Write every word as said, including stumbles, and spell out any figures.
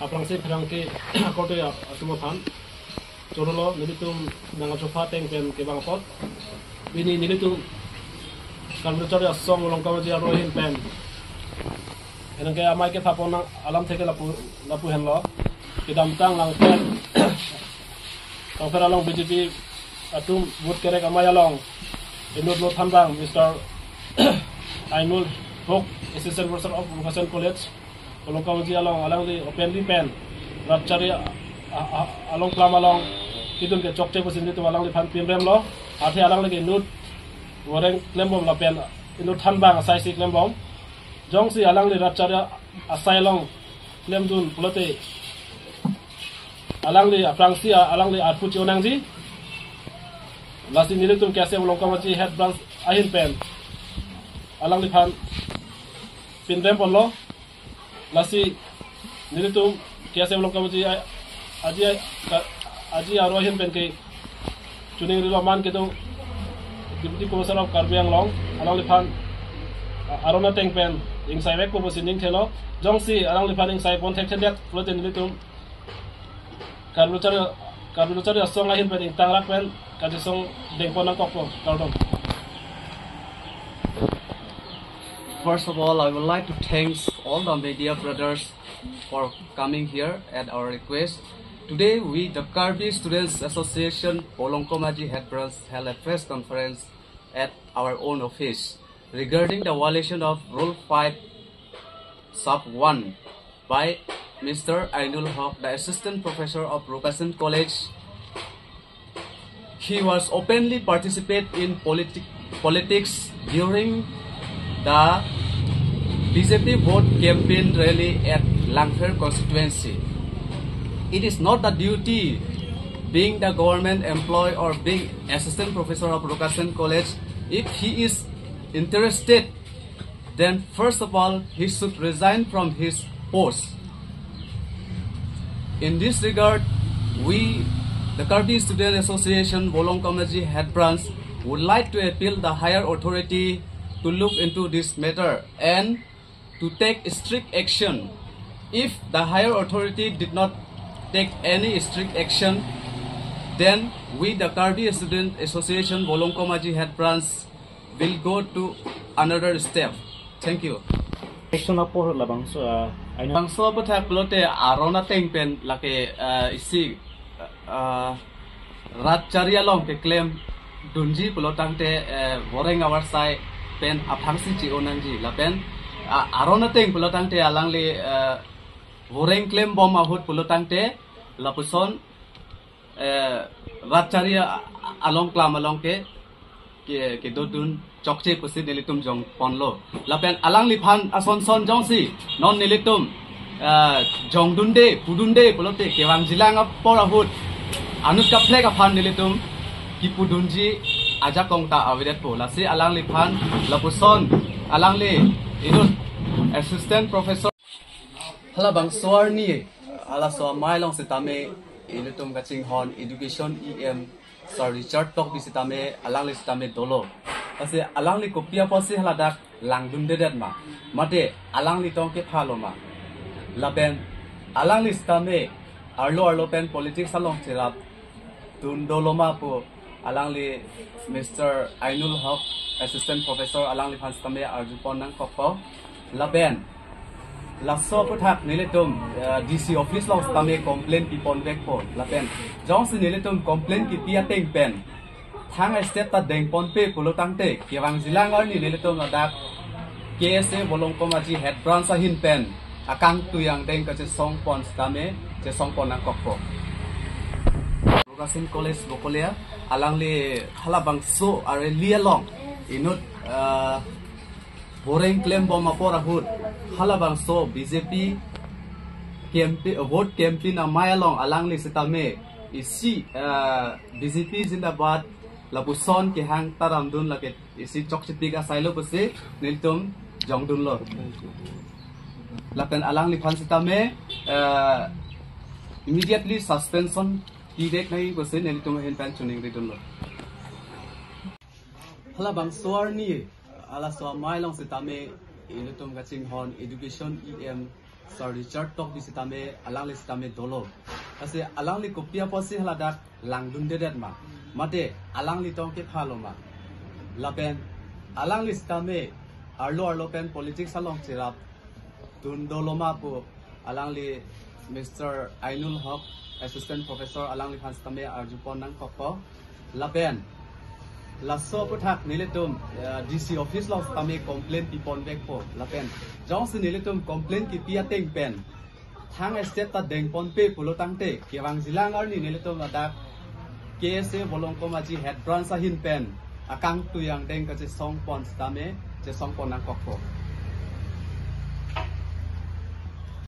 Aphrangsi pherangke akorte atum aphan chorolo, nelitum nang achopha ateng pen kevang apot. Pini nelitum Karbi Lo Charli Asong Volongkom Aji aro ahin pen, enang ke amei kepapon alam theke lapu, lapu henlo. Kedamtang Langpher, Langpher along B J P atum vote kerek amei along inut lo thanbang Mister Ainul Hok, Assistant Professor of Vocation College, Volongkom Aji along, alangli openly pen rat charli a, a, a, along klam along kedun ke chokche pusi nelitum alangliphan pinremlo. Athe alangli ke inut voreng klembom lapen inut thanbang asai si klembom. Jongsi alangli rat charli asai along klemdun pulote alangli aphrangsi alangli arpu chi-o nangji. Lasi nelitum K S A Volongkom Aji Head Branch ahin pen alangliphan pinrem ponlo. Lasi nelitum K S A Volongkom Aji a-, Aji a-, ka-, Aji aro ahin pen ke chuning rilo, man kedo Deputy Commissioner of Karbi Anglong, alangliphan a-, aron ateng pen ingsai vekpo pusi ning thelo. Jongsi alangliphan ingsai pon thekthedet pulote nelitum Karbi Lo Charli, Karbi Lo Charli Asong ahin pen ingtangrak pen kachesong dengpon nangkokpo. Kardom. First of all, I would like to thanks all the media brothers for coming here at our request. Today, we, the Karbi Students Association, Volongkom Aji Head Branch, held a press conference at our own office regarding the violation of Rule five, Sub one by Mister Ainul Hok, the Assistant Professor of Rokasin College. He was openly participate in politi-, politics during the B J P vote campaign rally at Langpher constituency. It is not the duty being the government employee or being assistant professor of Rokasin College. If he is interested, then first of all, he should resign from his post. In this regard, we, the Karbi Student Association Volongkom Aji Head Branch, would like to appeal the higher authority to look into this matter and to take strict action. If the higher authority did not take any strict action, then we, the Karbi Student Association Volongkom Aji Head Branch, will go to another step. Thank you. Action apor labangso, ah, aina. Bangso aputhak pulote aron ateng pen lake, ah, isi, ah, rat charli along keklemdunji pulotangte, eh, voreng avarsai pen aphrangsi chi-o nangji. Lapen, ah, aron ateng pulotangte alangli, eh, voreng klembom ahut pulotangte lapuson, eh, rat charli a-, along klam along ke, ke, kedodun chokche pusi nelitum jongponlo. Lapen alangliphan asonson jongsi non nelitum, eh, jongdunde, pudunde pulote kevangjilang apor ahut anut kaprek aphan nelitum kipudunji ajakong ta avedetpo. Lasi alangliphan lapuson alangli inut Assistant Professor. Halabangso arni, halaso amei along sitame ilitum kachinghon Education E M Sir Richard Tokbi sitame, alangli sitame dolo. Lasi alangli kopi apotsi haladak langdundedet ma? Mate alangli tong kephalo ma? Lapen alangli sitame arlo arlo pen politics along cherapdun dolo ma pu alangli Mister Ainul Hok, Assistant Professor, alangliphan sitame arjupon nangkokpo. Lapen laso aputhak nelitum, eh, D C office along sitame complaint piponvekpo. Lapen jongsi nelitum complaint kipi ateng pen thang step ta dengponpe pulotangte kevangjilang arni nelitum ladak K S A Volongkom Aji Head Branch ahin pen akangtui angdeng kachesongpon sitame chesongpon nangkokpo. Rokasin College Bokolia, alangli halabangso areli along inut, ah, voreng klembom apor ahut halabangso B J P campaign, vote campaign amei along alangli sitame isi, ah, B J P zindabad lapuson kehang taramdun lake isi chokchepik asailo pusi nelitum jongdunlo. Lapen alangliphan sitame, eh, immediately suspension pivek nangji pusi nelitum ahin pen choningridunlo. Halabangso arni, halaso amei along sitame ilitum kachinghon Education E M Sir Richard Tokbi sitame, alangli sitame dolo. Lasi alangli kopi apotsi haladak langdundedet ma? Mate alangli tong kephalo ma? Lapen alangli sitame arlo arlo pen politics along cherapdun dolo ma pu alangli Mister Ainul Haq, Assistant Professor, alangliphan sitame arjupon nangkokpo. Lapen laso aphuthak nelitum, eh, D C office along sitame complaint piponvekpo. Lapen jongsi nelitum complaint kipi ateng pen thang estate ta dengponpe pulo tangte, kevangjilang arni nelitum ladak K S A Bolongkom Aji Head Branch ahin pen akangtui angdeng kachesongpon sitame chesongpon nangkokpo.